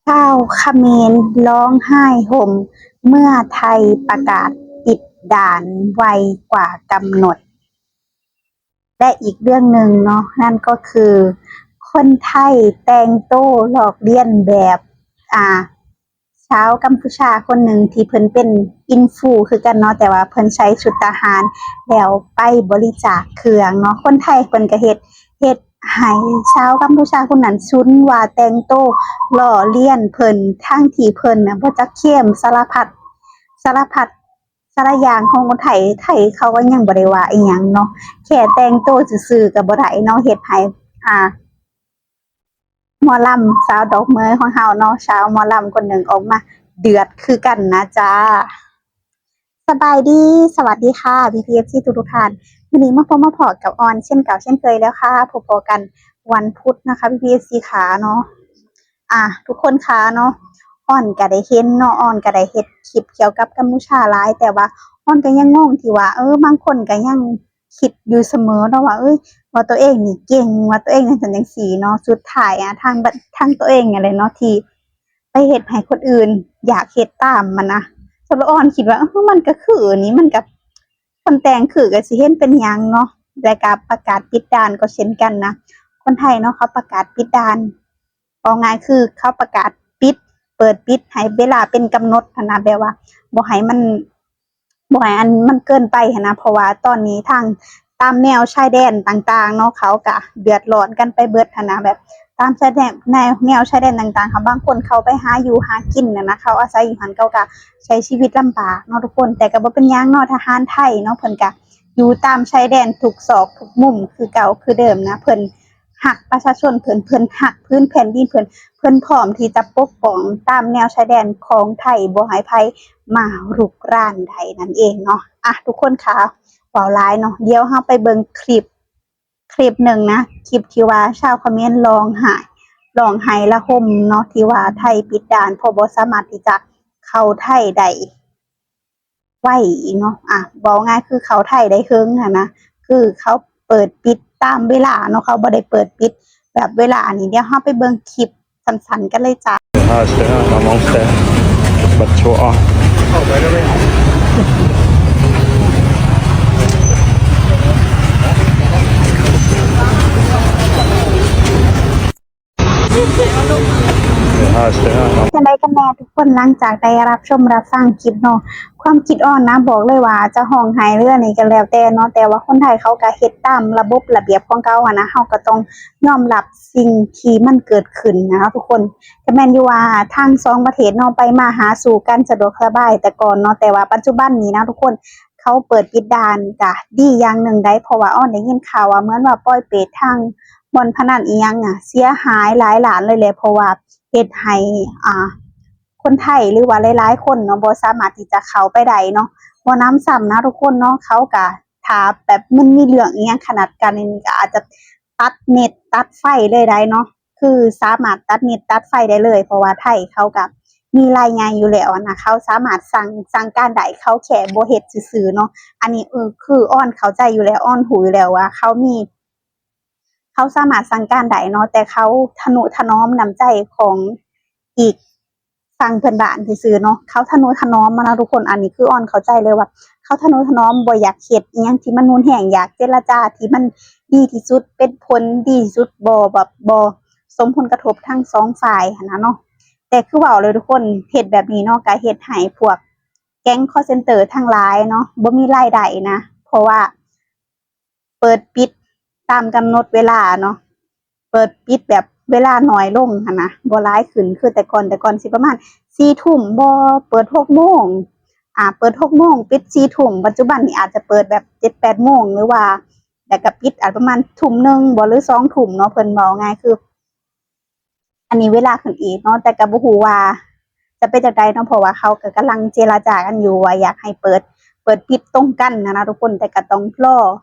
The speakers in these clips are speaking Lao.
ຊາວຂະເໝນຮ້ອງໄຫ້ໂຮມ ເມື່ອໄທປະກາດປິດດ່ານໄວກວ່າກຳນົດ. ແລະ ອີກເລື່ອງໜຶ່ງເນາະ ນັ້ນກໍຄືຄົນໄທແຕ່ງໂຕລອກລຽນແບບ ອ່າ ຊາວກຳປູຊາຄົນໜຶ່ງທີ່ເພິ່ນເປັນອິນຟູຄືກັນເນາະ ແຕ່ວ່າເພິ່ນໃສ່ຊຸດທະຫານ ແລ້ວໄປບໍລິຈາກເຄື່ອງເນາະ. ຄົນໄທເພິ່ນກໍເຮັດ ເຮັດໃຫ້ຊາວກຳປູຊາຄົນນັ້ນຊຸນວ່າແຕ່ງໂຕລໍ້ລຽນເພິ່ນ ທັງທີ່ເພິ່ນນະບໍ່ຈັກເຄມ ສາລະພັດ ສາລະພັດ ສາລະຢ່າງຂອງຄົນໄທ ໄທເຂົາກໍຍັງບໍ່ໄດ້ວ່າອີ່ຫຍັງເນາະ ແຄ່ແຕ່ງໂຕຊື່ໆກໍບໍ່ໄດ້ເນາະ ເຮັດໃຫ້ ອ່າ ໝໍລຳສາວດອກເໝີຍຂອງເຮົາເນາະ ຊາວໝໍລຳຄົນໜຶ່ງອອກມາເດືອດຄືກັນນະຈ້າ. ສະບາຍດີ ສະຫວັດດີຄ່ະ ພີ່ໆ ເອັຟຊີ ທຸກໆທ່ານ ມື້ນີ້ມາພົບມາພໍ້ກັບອອນເຊັ່ນເກົ່າເຊັ່ນເຄີຍແລ້ວຄ່ະ ພົບພໍ້ກັນວັນພຸດນະຄະ ພີ່ໆ ເອັຟຊີ ຂາເນາະ. ອ່າ ທຸກຄົນຂາເນາະ ອອນກະໄດ້ເຫັນເນາະ ອອນກະໄດ້ເຮັດຄລິບກ່ຽວກັບກຳປູຊາຫຼາຍ ແຕ່ວ່າອອນກະຍັງງົງທີ່ວ່າ ເອີ ບາງຄົນກະຍັງຄິດຢູ່ສະເໝີເນາະວ່າ ເອີຍ ວ່າຕົວເອງນີ້ເກັ່ງ ວ່າຕົວເອງຈັ່ງຊັ້ນຈັ່ງຊີ້ເນາະ ສຸດທ້າຍ ອ່າ ທາງ ທາງຕົວເອງຫັ້ນແຫຼະເນາະ ທີ່ໄປເຮັດໃຫ້ຄົນອື່ນຢາກເຮັດຕາມຫັ້ນນະ. ສຳລັບອອນຄິດວ່າ ເອີ ມັນກະຄືນີ້ ມັນກະ ຄົນແຕ່ງຄືກະຊິເຫັນເປັນຫຍັງເນາະ. ແລະກະປະກາດປິດດ່ານກໍເຊັ່ນກັນນະ ຄົນໄທເນາະ ເຂົາປະກາດປິດດ່ານ ເວົ້າງ່າຍຄືເຂົາປະກາດປິດ ເປີດປິດໃຫ້ເວລາເປັນກຳນົດຫັ້ນນະ ແບບວ່າບໍ່ໃຫ້ມັນ ບໍ່ໃຫ້ອັນມັນເກີນໄປຫັ້ນນະ ເພາະວ່າຕອນນີ້ທາງຕາມແນວຊາຍແດນຕ່າງໆເນາະ ເຂົາກະເດືອດຮ້ອນກັນໄປເບິດຫັ້ນນະ ແບບຕາມຊາຍແດນ ແນວ ແນວຊາຍແດນຕ່າງໆ ເຂົາ ບາງຄົນເຂົາໄປຫາຢູ່ຫາກິນຫັ້ນນະ ເຂົາອາໄສຢູ່ຫັ້ນ ເຂົາກະໃຊ້ຊີວິດລຳບາກເນາະທຸກຄົນ ແຕ່ກະບໍ່ເປັນຫຍັງເນາະ ທະຫານໄທເນາະ ເພິ່ນກະຢູ່ຕາມຊາຍແດນທຸກຊອກທຸກມຸມຄືເກົ່າຄືເດີມນະ ເພິ່ນ ຮັກປະຊາຊົນເພິ່ນ ເພິ່ນຮັກພື້ນແຜ່ນດິນເພິ່ນ ເພິ່ນພ້ອມທີ່ຈະປົກປ້ອງຕາມແນວຊາຍແດນຂອງໄທ ບໍ່ໃຫ້ໃຜມາລຸກລານໄດ້ນັ້ນເອງເນາະ. ອ່ະ ທຸກຄົນຂາ ເວົ້າຫຼາຍເນາະ ດຽວເຮົາໄປເບິ່ງຄລິບ ຄລິບໜຶ່ງນະ ຄລິບທີ່ວ່າຊາວຂະເໝນຮ້ອງໄຫ້ ຮ້ອງໄຫ້ລະຫົ່ມເນາະ ທີ່ວ່າໄທປິດດ່ານ ເພາະບໍ່ສາມາດທີ່ຈະເຂົ້າໄທໄດ້ ໄວເນາະ ອ່ະ ເວົ້າງ່າຍຄືເຂົ້າໄທໄດ້ເຖິງຫັ້ນນະ ຄືເຂົາເປີດປິດຕາມເວລາເນາະ ເຂົາບໍ່ໄດ້ເປີດປິດແບບເວລາອັນນີ້. ດຽວເຮົາໄປເບິ່ງຄລິບສັ້ນໆກັນເລີຍຈ້າ. ຈັ່ງໃດກັນແດ່ທຸກຄົນ ຫຼັງຈາກໄດ້ຮັບຊົມຮັບຟັງຄລິບເນາະ ຄວາມຄິດອອນນະ ບອກເລີຍວ່າຈະຮ້ອງໄຫ້ ຫຼື ອັນນີ້ກໍແລ້ວແຕ່ເນາະ ແຕ່ວ່າຄົນໄທເຂົາກໍເຮັດຕາມລະບົບລະບຽບຂອງເຂົາຫັ້ນນະ ເຮົາກໍຕ້ອງຍອມຮັບສິ່ງທີ່ມັນເກີດຂຶ້ນນະເນາະທຸກຄົນ. ກໍແມ່ນຢູ່ວ່າທັງສອງປະເທດເນາະ ໄປມາຫາສູ່ກັນສະດວກສະບາຍແຕ່ກ່ອນເນາະ ແຕ່ວ່າປັດຈຸບັນນີ້ນະທຸກຄົນ ເຂົາເປີດປິດດ່ານກະດີຢ່າງໜຶ່ງໄດ໋ ເພາະວ່າອອນໄດ້ຍິນຂ່າວວ່າເໝືອນວ່າປ່ອຍເປດທາງບ່ອນພະນັນອີ່ຫຍັງອະ ເສຍຫາຍຫຼາຍລ້ານເລີຍແຫຼະ ເພາະວ່າເຮັດໃຫ້ ອ່າ ຄົນໄທ ຫຼືວ່າຫຼາຍໆຄົນເນາະ ບໍ່ສາມາດທີ່ຈະເຂົ້າໄປໄດ້ເນາະ. ບໍ່ໜຳຊ້ຳນະທຸກຄົນເນາະ ເຂົາກະຖ້າແບບມັນມີເລື່ອງອີ່ຫຍັງຂະໜາດກັນນີ້ ກະອາດຈະຕັດເນັດຕັດໄຟເລີຍໄດ໋ເນາະ. ຄືສາມາດຕັດເນັດຕັດໄຟໄດ້ເລີຍ ເພາະວ່າໄທເຂົາກະມີລາຍໃຫຍ່ຢູ່ແລ້ວຫັ້ນນະ ເຂົາສາມາດສັ່ງ ສັ່ງການໄດ້ ເຂົາແຄ່ບໍ່ເຮັດຊື່ໆເນາະ. ອັນນີ້ ເອີ ຄືອອນເຂົ້າໃຈຢູ່ແລ້ວ ອອນຮູ້ຢູ່ແລ້ວວ່າເຂົາມີ ເຂົາສາມາດສັ່ງການໄດ້ເນາະ ແຕ່ເຂົາທະນຸຖະໜອມນ້ຳໃຈຂອງອີກຝັ່ງເພື່ອນບ້ານຊື່ໆເນາະ ເຂົາທະນຸຖະໜອມມານະທຸກຄົນ. ອັນນີ້ຄືອອນເຂົ້າໃຈເລີຍວ່າ ເຂົາທະນຸຖະໜອມ ບໍ່ຢາກເຮັດອີ່ຫຍັງທີ່ມັນຮຸນແຮງ ຢາກເຈລະຈາທີ່ມັນດີທີ່ສຸດ ເປັນຜົນດີທີ່ສຸດ ບໍ່ແບບ ບໍ່ສົ່ງຜົນກະທົບທັງສອງຝ່າຍຫັ້ນນະເນາະ. ແຕ່ຄືເວົ້າເລີຍທຸກຄົນ ເຮັດແບບນີ້ເນາະ ກະເຮັດໃຫ້ພວກແກັງຄໍເຊັນເຕີທັງຫຼາຍເນາະ ບໍ່ມີລາຍໄດ້ນະ ເພາະວ່າເປີດປິດຕາມກຳນົດເວລາເນາະ ເປີດປິດແບບເວລາໜ້ອຍລົງຫັ້ນນະ ບໍ່ຫຼາຍຂຶ້ນຄືແຕ່ກ່ອນ. ແຕ່ກ່ອນຊິປະມານສີ່ທຸ່ມ ບໍ່ ເປີດຫົກໂມງ ອ່າ ເປີດຫົກໂມງ ປິດສີ່ທຸ່ມ ປັດຈຸບັນນີ້ອາດຈະເປີດແບບເຈັດແປດໂມງ ຫຼືວ່າ ແລ້ວກະປິດ ອາດປະມານທຸ່ມໜຶ່ງບໍ່ ຫຼືສອງທຸ່ມເນາະ. ເພິ່ນເວົ້າງ່າຍຄື ອັນນີ້ເວລາຂຶ້ນອີກເນາະ ແຕ່ກະບໍ່ຮູ້ວ່າຈະເປັນຈັ່ງໃດເນາະ ເພາະວ່າເຂົາກະກຳລັງເຈລະຈາກັນຢູ່ວ່າຢາກໃຫ້ເປີດ ເປີດປິດຕົງກັນຫັ້ນນະທຸກຄົນ. ແຕ່ກະຕ້ອງລໍ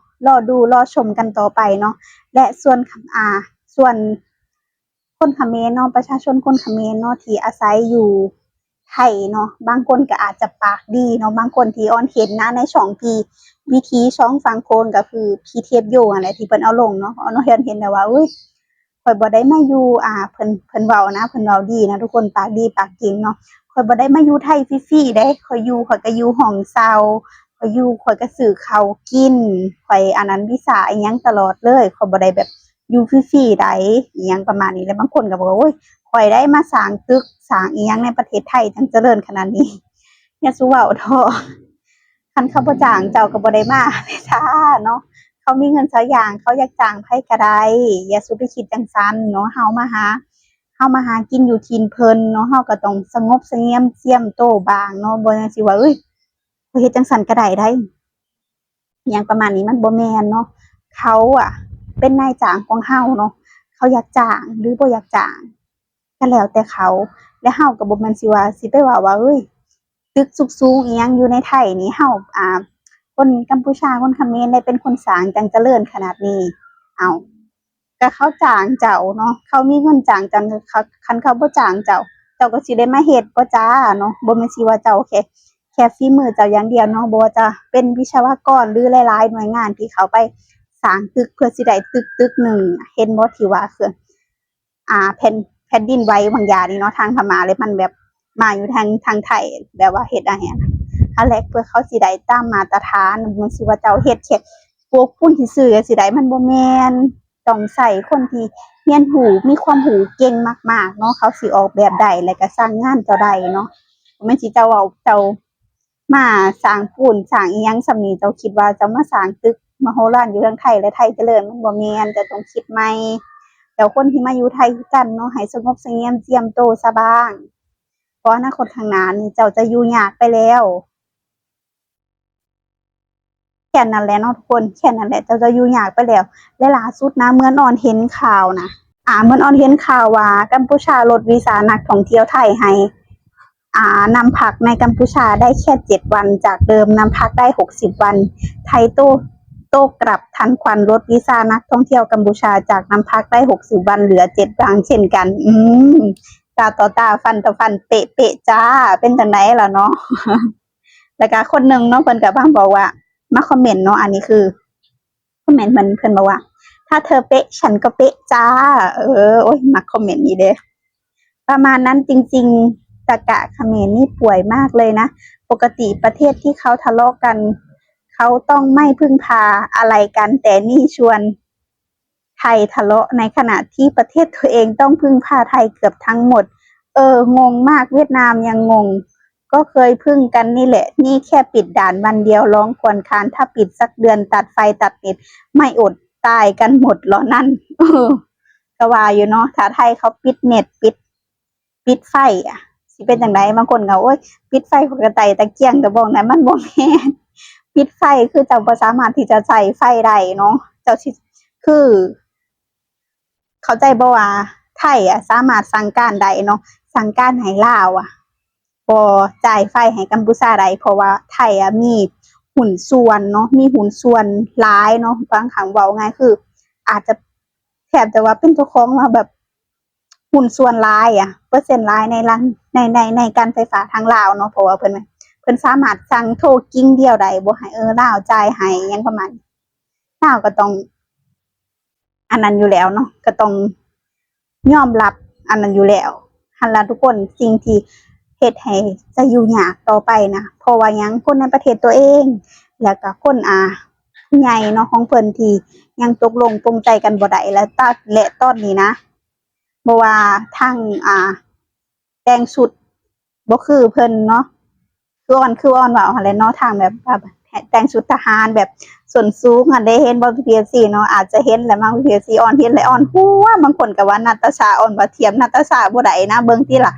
ລໍດູ ລໍຊົມກັນຕໍ່ໄປເນາະ. ແລະ ສ່ວນ ອ່າ ສ່ວນ ຄົນຂະເໝນເນາະ ປະຊາຊົນຄົນຂະເໝນເນາະ ທີ່ອາໄສຢູ່ໄທເນາະ ບາງຄົນກໍອາດຈະປາກດີເນາະ ບາງຄົນທີ່ອອນເຫັນນະ ໃນຊ່ອງທີ່ວິຖີສອງຝັ່ງໂຂງ ກໍຄືພີທີເອັຟຢູຫັ້ນແຫຼະ ທີ່ເພິ່ນເອົາລົງເນາະ ເອົາເນາະ ເຫັນ ເຫັນແລ້ວວ່າ ອຸ້ຍ ຂ້ອຍບໍ່ໄດ້ມາຢູ່ ອ່າ ເພິ່ນ ເພິ່ນເວົ້ານະ ເພິ່ນເວົ້າດີນະທຸກຄົນ ປາກດີປາກເກັ່ງເນາະ. ຂ້ອຍບໍ່ໄດ້ມາຢູ່ໄທຟຣີໆເດ້ ຂ້ອຍຢູ່ ຂ້ອຍກໍຢູ່ຫ້ອງເຊົ່າ ຂ້ອຍຢູ່ ຂ້ອຍກໍຊື້ເຂົ້າກິນ ຂ້ອຍອັນນັ້ນວີຊາອີ່ຫຍັງຕະຫຼອດເລີຍ ຂ້ອຍບໍ່ໄດ້ແບບຢູ່ຟຣີໆໃດ ອີ່ຫຍັງປະມານນີ້. ແລ້ວບາງຄົນກໍບອກວ່າ ໂອ້ຍ ຂ້ອຍໄດ້ມາສ້າງຕຶກສ້າງອີ່ຫຍັງໃນປະເທດໄທຈັ່ງຈະເລີນຂະໜາດນີ້. ຢ່າສູ່ເວົ້າເຖາະ ຄັນເຂົາບໍ່ຈ້າງເຈົ້າກໍບໍ່ໄດ້ມາເດ້ຊາເນາະ. ເຂົາມີເງິນຊາຢ່າງ ເຂົາຢາກຈ້າງໃຜກໍໄດ້ ຢ່າສູ່ໄປຄິດຈັ່ງຊັ້ນເນາະ. ເຮົາມາຫາ ເຮົາມາຫາກິນຢູ່ຖິ່ນເພິ່ນເນາະ ເຮົາກໍຕ້ອງສະຫງົບສະງຽມຈຽມໂຕບ້າງເນາະ ບໍ່ຈັ່ງຊິວ່າ ເອີຍ ຂ້ອຍເຮັດຈັ່ງຊັ້ນກໍໄດ້ໄດ ອີ່ຫຍັງປະມານນີ້ ມັນບໍ່ແມ່ນເນາະ. ເຂົາອະເປັນນາຍຈ້າງຂອງເຮົາເນາະ ເຂົາຢາກຈ້າງ ຫຼື ບໍ່ຢາກຈ້າງ ກໍແລ້ວແຕ່ເຂົາ ແລະ ເຮົາກໍບໍ່ແມ່ນຊິວ່າຊິໄປເວົ້າວ່າ ເອີຍ ຕຶກສູງໆອີ່ຫຍັງຢູ່ໃນໄທນີ້ ເຮົາ ອ່າ ຄົນກຳປູຊາ ຄົນຂະເໝນໄດ້ເປັນຄົນສ້າງຈັ່ງຈະເລີນຂະໜາດນີ້. ເອົ້າ ກໍເຂົາຈ້າງເຈົ້າເນາະ ເຂົາມີເງິນຈ້າງເຈົ້າ ຄັນເຂົາບໍ່ຈ້າງເຈົ້າ ເຈົ້າກໍຊິໄດ້ມາເຮັດບໍ່ຈ້າເນາະ. ບໍ່ແມ່ນຊິວ່າເຈົ້າແຄ່ ແຄ່ຝີມືເຈົ້າຢ່າງດຽວເນາະ ບໍ່ວ່າຈະເປັນວິສະວະກອນ ຫຼື ຫຼາຍໆໜ່ວຍງານທີ່ເຂົາໄປສ້າງຕຶກເພື່ອຊິໄດ້ຕຶກຕຶກໜຶ່ງ. ເຫັນບໍ່ທີ່ວ່າເຄື່ອງ ອ່າ ແຜ່ນ ແຜ່ນດິນໄຫວບາງຢ່າງນີ້ເນາະ ທາງພະມ້າ ແລະ ມັນແບບມາຢູ່ທາງ ທາງໄທ ແບບວ່າເຮັດອັນນີ້ຫັ້ນແຫຼະ ເພື່ອເຂົາຊິໄດ້ຕາມມາດຕະຖານ. ມັນຊິວ່າເຈົ້າເຮັດແຄ່ປົກປຸງຊື່ໆ ຊິໄດ້ ມັນບໍ່ແມ່ນ ຕ້ອງໃຊ້ຄົນທີ່ຮຽນຮູ້ ມີຄວາມຮູ້ເກັ່ງມາກໆເນາະ ເຂົາຊິອອກແບບໄດ້ ແລະ ກໍສ້າງງານເຈົ້າໄດ້ເນາະ. ບໍ່ແມ່ນຊິເຈົ້າເວົ້າ ເຈົ້າ ມາສ້າງປູນສ້າງອີ່ຫຍັງສ່ຳນີ້ ເຈົ້າຄິດວ່າເຈົ້າມາສ້າງຕຶກມະໂຫລານຢູ່ເທິງໄທ ແລະ ໄທຈະເລີນ ມັນບໍ່ແມ່ນ. ເຈົ້າຕ້ອງຄິດໃໝ່ ແລ້ວຄົນທີ່ມາຢູ່ໄທຄືກັນເນາະ ໃຫ້ສະຫງົບສະງຽມຈຽມໂຕຊະບ້າງ ເພາະອະນາຄົດຂ້າງໜ້ານີ້ເຈົ້າຈະຢູ່ຍາກໄປແລ້ວ. ແຄ່ນັ້ນແຫຼະເນາະທຸກຄົນ ແຄ່ນັ້ນແຫຼະ ເຈົ້າຈະຢູ່ຍາກໄປແລ້ວ. ແລະ ລ່າສຸດນະ ເໝືອນອອນເຫັນຂ່າວນະ ອ່າ ເໝືອນອອນເຫັນຂ່າວວ່າກຳປູຊາລົດວີຊານັກທ່ອງທ່ຽວໄທໃຫ້ ອ່າ ນຳພັກໃນກຳປູຊາໄດ້ແຄ່ເຈັດວັນ ຈາກເດີມນຳພັກໄດ້ຫົກສິບວັນ ໄທໂຕ້ ໂຕ້ກັບທັນຄວັນ ລົດວີຊານັກທ່ອງທ່ຽວກຳປູຊາຈາກນຳພັກໄດ້ຫົກສິບວັນ ເຫຼືອເຈັດວັນເຊັ່ນກັນ. ອືມ ຕາຕໍ່ຕາ ຟັນຕໍ່ຟັນ ເປະໆຈ້າ ເປັນຈັ່ງໃດລະເນາະ? ແລ້ວກະຄົນໜຶ່ງເນາະ ເພິ່ນກະມາບອກວ່າ ມາຄອມເມັນເນາະ ອັນນີ້ຄືຄອມເມັນເພິ່ນ ເພິ່ນບອກວ່າ ຖ້າเธอเป๊ะ ฉันก็เป๊ะจ้า ເອີ ໂອ້ຍ ມັກຄອມເມັນນີ້ເດ້. ປະມານນັ້ນຈິງໆ ຕະກະຂະເໝນນີ້ປ່ວຍມາກເລີຍນະ. ປົກກະຕິປະເທດທີ່ເຂົາທະເລາະກັນ ເຂົາຕ້ອງໄມ່ເພິ່ງພາອາໄລກັນ ແຕ່ນີ້ຊວນ ໄທທະເລາະໃນຂະນະທີ່ປະເທດຕົວເອງຕ້ອງເພິ່ງພາໄທເກືອບທັງໝົດ. ເອີ ງົງມາກ ຫວຽດນາມຍັງງົງ ກໍເຄີຍເພິ່ງກັນນີ້ແຫຼະ ນີ້ແຄ່ປິດດ່ານວັນດຽວ ລອງຄວນຄານ ຖ້າປິດສັກເດືອນ ຕັດໄຟຕັດເນັດ ໄມ່ອົດຕາຍກັນໝົດເລາະນັ້ນ. ເອີ ກໍວ່າຢູ່ເນາະ ຖ້າໄທເຂົາປິດເນັດ ປິດ ປິດໄຟອະ ຊິເປັນຈັ່ງໃດ? ບາງຄົນກໍ ໂອ້ຍ ປິດໄຟ ຂ້ອຍກໍໄຕ້ຕະກຽງກະບອກນັ້ນ ມັນບໍ່ແມ່ນ ປິດໄຟຄືເຈົ້າບໍ່ສາມາດທີ່ຈະໃຊ້ໄຟໄດ້ເນາະ ເຈົ້າຊິ ຄື ເຂົ້າໃຈບໍ່ວ່າໄທອະສາມາດສັ່ງການໄດ້ເນາະ ສັ່ງການໃຫ້ລາວອະບໍ່ຈ່າຍໄຟໃຫ້ກຳປູຊາໄດ້ ເພາະວ່າໄທອະມີຫຸ້ນສ່ວນເນາະ ມີຫຸ້ນສ່ວນຫຼາຍເນາະ ບາງຄັ້ງເວົ້າງ່າຍຄືອາດຈະ ແທບຈະວ່າເປັນເຈົ້າຂອງວ່າແບບຫຸ້ນສ່ວນຫຼາຍອະ ເປີເຊັນຫຼາຍໃນລັງ ໃນ ໃນ ໃນການໄຟຟ້າທາງລາວເນາະ ເພາະວ່າເພິ່ນ ເພິ່ນສາມາດສັ່ງໂທກິ່ງດຽວໄດ້ ບໍ່ໃຫ້ ເອີ ລາວຈ່າຍໃຫ້ຫຍັງປະມານນີ້ ລາວກໍຕ້ອງອັນນັ້ນຢູ່ແລ້ວເນາະ ກໍຕ້ອງຍອມຮັບອັນນັ້ນຢູ່ແລ້ວ. ຫັ້ນລະທຸກຄົນ ສິ່ງທີ່ເຮັດໃຫ້ຈະຢູ່ຍາກຕໍ່ໄປນະ ເພາະວ່າຫຍັງ? ຄົນໃນປະເທດຕົວເອງ ແລ້ວກໍຄົນ ອ່າ ຜູ້ໃຫຍ່ເນາະ ຂອງເພິ່ນທີ່ຍັງຕົກລົງປົງໃຈກັນບໍ່ໄດ້ ແລະ ຕາ ແລະ ຕອນນີ້ນະ ບໍ່ວ່າທາງ ອ່າ ແຕ່ງຊຸດບໍ່ຄືເພິ່ນເນາະ ຄືອອນ ຄືອອນເວົ້າຫັ້ນແຫຼະເນາະ ທາງແບບວ່າແຕ່ງຊຸດທະຫານແບບສົ້ນສູງຫັ້ນເດ້ ເຫັນບໍ່ ພີ່ໆ ເອັຟຊີ ເນາະ ອາດຈະເຫັນແຫຼະມັ້ງ ພີ່ໆ ເອັຟຊີ ອອນເຫັນແລ້ວອອນຫົວ ບາງຄົນກໍວ່ານາຕາຊາ ອອນວ່າທຽບນາຕາຊາບໍ່ໄດ້ນະ ເບິ່ງຕິລະ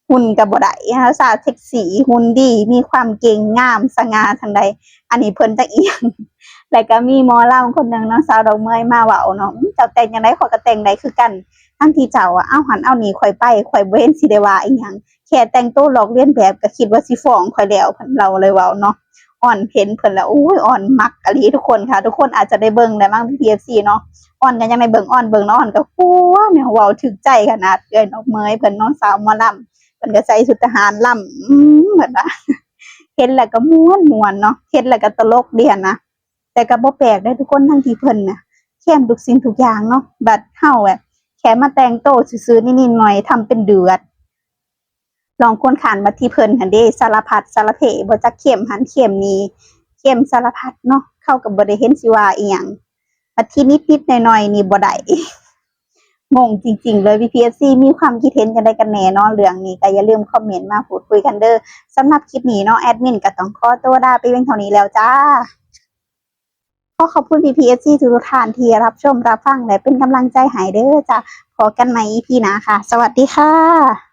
ຫຸ້ນກໍບໍ່ໄດ້ ນາຕາຊາເຊັກຊີ ຫຸ້ນດີ ມີຄວາມເກັ່ງ ງາມ ສະຫງ່າທາງໃດ ອັນນີ້ເພິ່ນຈັກອີ່ຫຍັງ. ແລ້ວກໍມີໝໍລຳຄົນໜຶ່ງເນາະ ສາວດອກເໝືອຍ ມາເວົ້າເນາະ ເຈົ້າແຕ່ງຈັ່ງໃດ ຂ້ອຍກໍແຕ່ງໄດ້ຄືກັນ ທັງທີ່ເຈົ້າອະເອົາຫັ້ນເອົານີ້ຂ້ອຍໄປ ຂ້ອຍບໍ່ເຫັນຊິໄດ້ວ່າອີ່ຫຍັງ ແຄ່ແຕ່ງໂຕລອກລຽນແບບກໍຄິດວ່າຊິຟ້ອງຂ້ອຍແລ້ວ ເພິ່ນ ລາວເລີຍເວົ້າເນາະ. ອອນເຫັນເພິ່ນແລ້ວ ໂອ້ຍ ອອນມັກອີ່ຫຼີທຸກຄົນຄ່ະ ທຸກຄົນອາດຈະໄດ້ເບິ່ງແລ້ວມັ້ງ ພີ່ໆ ເອັຟຊີ ເນາະ ອອນກໍຍັງໄດ້ເບິ່ງ ອອນເບິ່ງເນາະ ອອນກໍ ປົວ ແມ່ນເວົ້າຖືກໃຈຂະໜາດ ເອື້ອຍນອກເໝີຍເພິ່ນເນາະ ສາວໝໍລຳ ເພິ່ນກໍໃສ່ຊຸດທະຫານລຳ ອືມ ເພິ່ນວ່າ ເຫັນແລ້ວກໍມ່ວນໆ ເນາະ ເຫັນແລ້ວກໍຕະຫຼົກເດຫັ້ນນະ. ແຕ່ກໍບໍ່ແປກເດ້ທຸກຄົນ ທັງທີ່ເພິ່ນນະແຄມທຸກສິ່ງທຸກຢ່າງເນາະ ບັດເຮົາແບບ ແຄ່ມາແຕ່ງໂຕຊື່ໆ ນິດໆໜ້ອຍໆ ທຳເປັນເດືອດ. ລອງຄວນຂານມາທີ່ເພິ່ນຫັ້ນເດ້ ສາລະພັດສາລະເພ ບໍ່ຈັກເຂັມຫັ້ນເຂັມນີ້ ເຂັມສາລະພັດເນາະ ເຮົາກໍບໍ່ໄດ້ເຫັນຊິວ່າອີ່ຫຍັງ ມາທີ່ນິດໆໜ້ອຍໆນີ້ບໍ່ໄດ້. ງົງຈິງໆເລີຍ ພີ່ໆເອັຟຊີ ມີຄວາມຄິດເຫັນຈັ່ງໃດກັນແດ່ເນາະ ເລື່ອງນີ້ກໍຢ່າລືມຄອມເມັນມາພູດຄຸຍກັນເດີ້. ສຳລັບຄລິບນີ້ເນາະ ແອດມິນກໍຕ້ອງຂໍຕົວລາໄປພຽງເທົ່ານີ້ແລ້ວຈ້າ. ຂໍຂອບຄຸນ ພີ່ໆເອັຟຊີ ທຸກໆທ່ານທີ່ຮັບຊົມຮັບຟັງ ແລະ ເປັນກຳລັງໃຈໃຫ້ເດີ້ຈ້າ. ພໍ້ກັນໃໝ່ ອີພີ ໜ້າຄ່ະ. ສະຫວັດດີຄ່ະ.